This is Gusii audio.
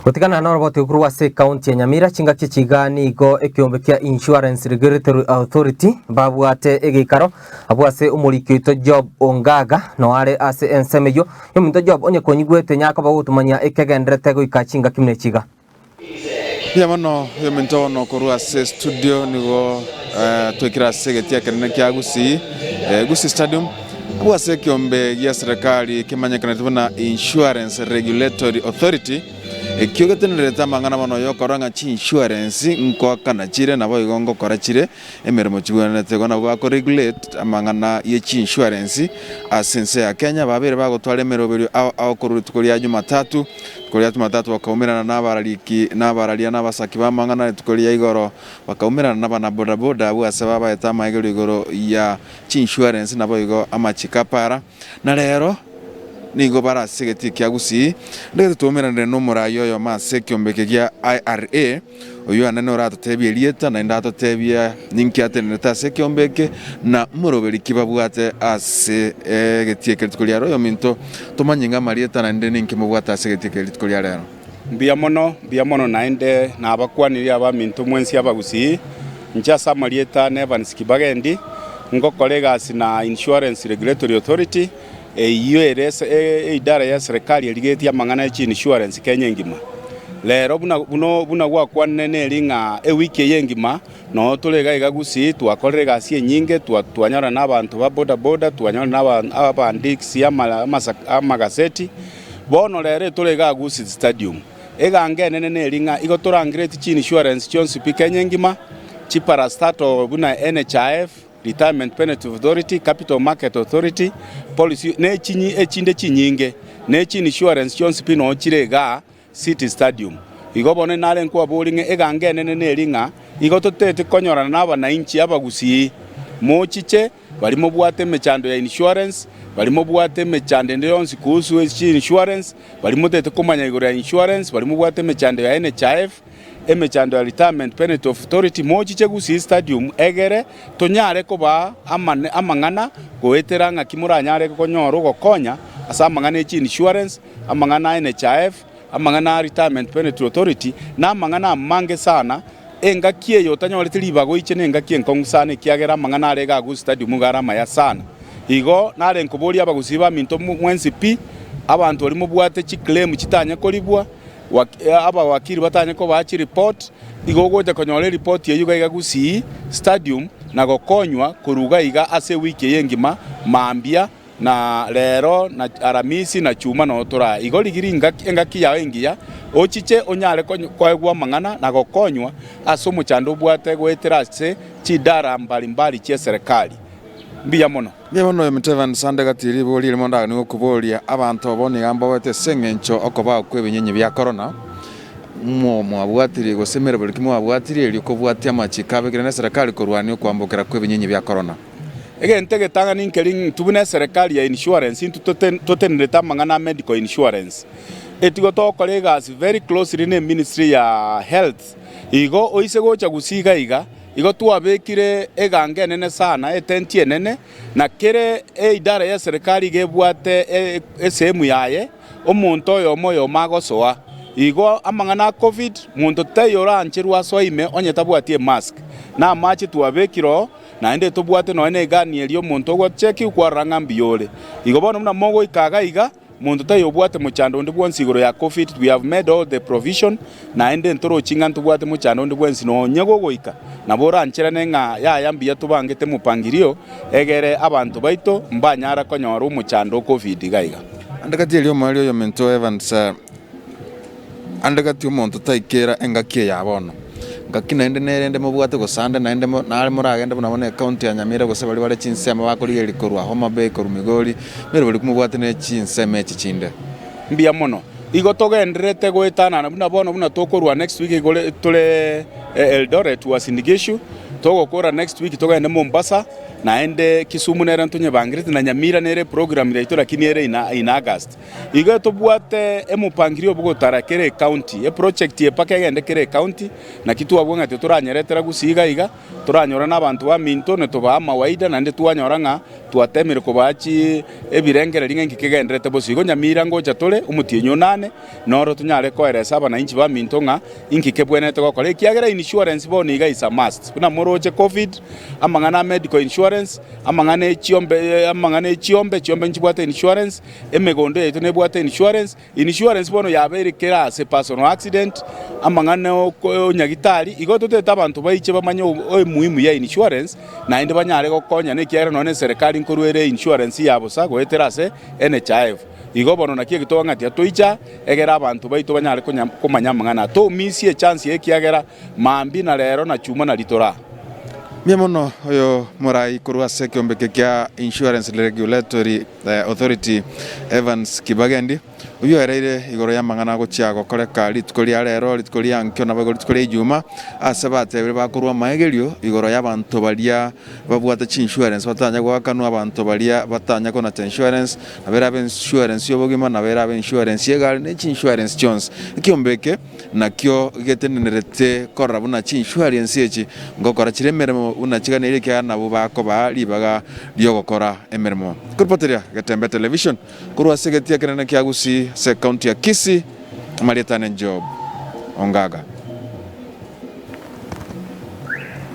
Gotigana noroboti korwa ase ekaunti ya Nyamira, chingaki echi iga nigo ekeombe kia Insurance Regulatory Authority babwate egeikaro abwo ase omoriki oito Job Ongaga noare ase ensemo eyio. Ominto Job onye konyigwete nyakoba gotomanya ekegenderete goika chingaki buna echi iga. Mbuya mono oyominto bono korwa ase studio nigo twaikire ase egetii ekenene kia Gusii, Gusii Stadium, abwo ase ekeombe gia serikali kemanyekanete buna Insurance Regulatory Authority, ekio getenenerete amang'ana mono yokorora ng'a chi-insurance nkoakana chire naboigo ngokora chire emeremo chigwenerete. Igo nabwo bako regulate amang'ana ye chi-insurance ase ense ya Kenya, babeire bagotwara emeroberio ao ao korwa rituko ria Jumatatu. Rituko ria Jumatatu bakaumerana nabarariki, nabararia, na abasaki b'amang'ana, rituko ria igoro bakaumerana nabanabodaboda abwo ase babaete amaegerio igoro ya chi-insurance naboigo amachiko apara. Na rero nigo bare ase egetii kia Gusii, ndagete twaumeranire nomorai oyomo ase ekiombe eke gia IRA, Oyio anene oratotebie erieta, naende atotebie ninki atenenerete ase ekeombe eke, na moroberi ki babwate ase egetii eke rituko ria rero. Oyominto, tomanye ng'a amarieta naende ninki mobwate ase egetii eke rituko ria rero. Mbuya mono, mbuya mono naende nabakwanirie abaminto mwensi abagusii, inche ase amarieta ane Evans Kibagendi, ngokora egasi na Insurance Regulatory Authority, Eyio ere eidara ya serikali erigetie amang'ana e chiinsurance Kenya engima. Rero buna buna buna gwakwanire neri ng'a ewiki eye engima noo tore iga iga Gusii twakorire egasi enyinge twa twanyorana na abanto ba boda boda twanyorana na aba abandiksi ama amasa amagaseti. Bono rero etore igaa Gusii Stadium. Eganga enene neri ng'a igo torangereti chiinsurance chionsi pi Kenya engima, chiparastatal buna NHIF, Retirement Benefit Authority, Capital Market Authority, Policy ne chinyi echinde chinyinge, ne chiinsurance chionsi pi noo chire igaa City Stadium. Igo bono nare nkwaborie ng'a eganga enene neri ng'a igo toteti konyorana na abanainchi abagusii mochiche baria mobwate emechando ya insurance, baria mobwate emechando ende yonsi kuhusu chiinsurance, baria motete komanya igoro ya insurance, baria mobwate emechando ya NHIF, Emechando ya Retirement Benefit Authority mochiche Gusii Stadium egere tonyare kobaa amang'ana goetera ng'aki moranyare konyora ogokonya ase amang'ana e chiinsurance, amang'ana a NHIF, amang'ana a Retirement Benefit Authority na amang'ana amange sana. Engaki eye otanyorete ribaga oiche nengaki enkong'u sana ekiagera amang'ana are igaa Gusii Stadium iga are amaya sana. Igo nare nkoboria abagusii baminto mwensi pi, abanto baria mobwate chiclaim chitanye koribwa, Abawakiri batanye kobaa chiripoti, igo ogocha konyora eripoti eyio iga iga Gusii Stadium na gokonywa korwa iga iga ase ewiki eye engima mambia na rero na Aramisi na Chuma noo toraa. Igo rigiria engaki engaki yao engiya ochiche onyare koegwa amang'ana na gokonywa ase omochando obwate goetera ase chidara mbari mbari chi'eserekari. Mbuya mono. Nigo bono oyominto Evans ande gati riborio erimo ndaganie gokoboria, abanto bo nigo mbaboete ase engencho okobao kw'ebinyenyi bia korona, mo mwabwatirie gose meroberi ki mwabwatirie erio kobwatia amachiko abekire neserekari korwania okwambokera kw'ebinyenyi bia korona? Egento egetang'ani nkeri intwe buna eserekari ya insurance intwe tote totenerete amang'ana a medical insurance. Etigo togokora egasi very closely ne ministry ya health, igo oise gocha gusii iga iga, Igo twabekire eganga enene sana, etenti enene, na kera eidara y'eserekari iga ebwate esehemu yaye, omonto oyomo oyomo agosoa. Igo amang'ana a Covid, monto taiyo orancherwe asoe ime onye tabwati emask. Na amache twabekire oo, naende tobwate nonya na egani eria omonto ogochekiwa kwarora ng'a mbuya ore. Igo bono buna mogoika iga iga, Monto taiyo obwate mochando onde bwonsi igoro ya Covid, we have made all the provision, naende ntorochi ng'a ntobwate mochando onde bwensi nonye gogoika, nabo orancherane ng'a yaya mbuya tobangete mopangirio egere abanto baito mbanyara konyora omochando o Covid iga iga. Ande gati erio omoerio oyominto Evans Ande gati omonto taikera engaki eye ya bono. Ngaki naende nerende mobwate gose ande naende nare moragende buna bono ecounty ya Nyamira gose baria bare chinsemo bakorigereria korwa Homa Bay korwa Migori merobori mobwate ne chinsemo echi chinde. Mbuya mono. Igo togendererete goetanana buna bono buna tokorwa next week igore tore Eldoret Uasin Gishu. Togokora next week togende Mombasa, naende Kisumu nere ntonyebangerete na Nyamira nere eprogram yaito lakini ere in in August. Igo tobwate emopangirio bogotara kera ecounty, eproject eye mpaka egende kera ecounty, naki twabua ng'a titoranyeretera gusii iga iga, toranyora na abanto baminto ne tobaa amawaida naende twanyora ng'a twatemire kobaa chi ebirengererio ng'a inki kegendererete bosio. Igo Nyamira ngocha tore omotienyi onane, noro tonyare koeresa abanainchi baminto ng'a inki kebwenerete gokora, ekiagera insurance bono iga is a must. Buna moroche covid, amang'ana a medical insurance, amang'ana e chiombe amang'ana e chiombe, chiombe nchibwate insurance, emegondo yaito nebwate insurance, insurance bono yabeire kera ase personal accident, amang'ana oko onyagitari, igo totete abanto baiche bamanye omuhimu ya insurance, naende banyare gokonyana ekiagera nonye na eserekari nkorwa ere insurance ya bosa goetera ase NHIF. Igo bono naki egetoa ng'a tiatoicha, egere abanto baito banyare komanya amang'ana aya. Tomisie echansi eye ekiagera mambia na rero na chuma nario toraa. Mbuya mono oyo morai korwa ase ekeombe eke kia Insurance Regulatory Authority Evans Kibagendi, oyio oereire igoro y'amang'ana agochia gokoreka rituko ria rero, rituko ria nkio naboigo rituko ria Ijumaa, ase batebire bakorwa amaegerio igoro y'abanto baria babwate chiinsurance batanya goakanwa, abanto baria batanya konacha insurance, Nabo erabe insurance y'obogima, nabo erabe insurance y'egari, ne chinsurance chionsi. Ekiombe eke nakio getenenerete korora buna chinsurance echi ngokora chire emeremo buna chiganeirie ekiagera nabwo bakobaa ribaga ri'ogokora emeremo. Koripoteria Getembe Television korwa ase egetii ekenene kia Gusii ase ecounty ya Kisii, amarieta ane Job Ongaga.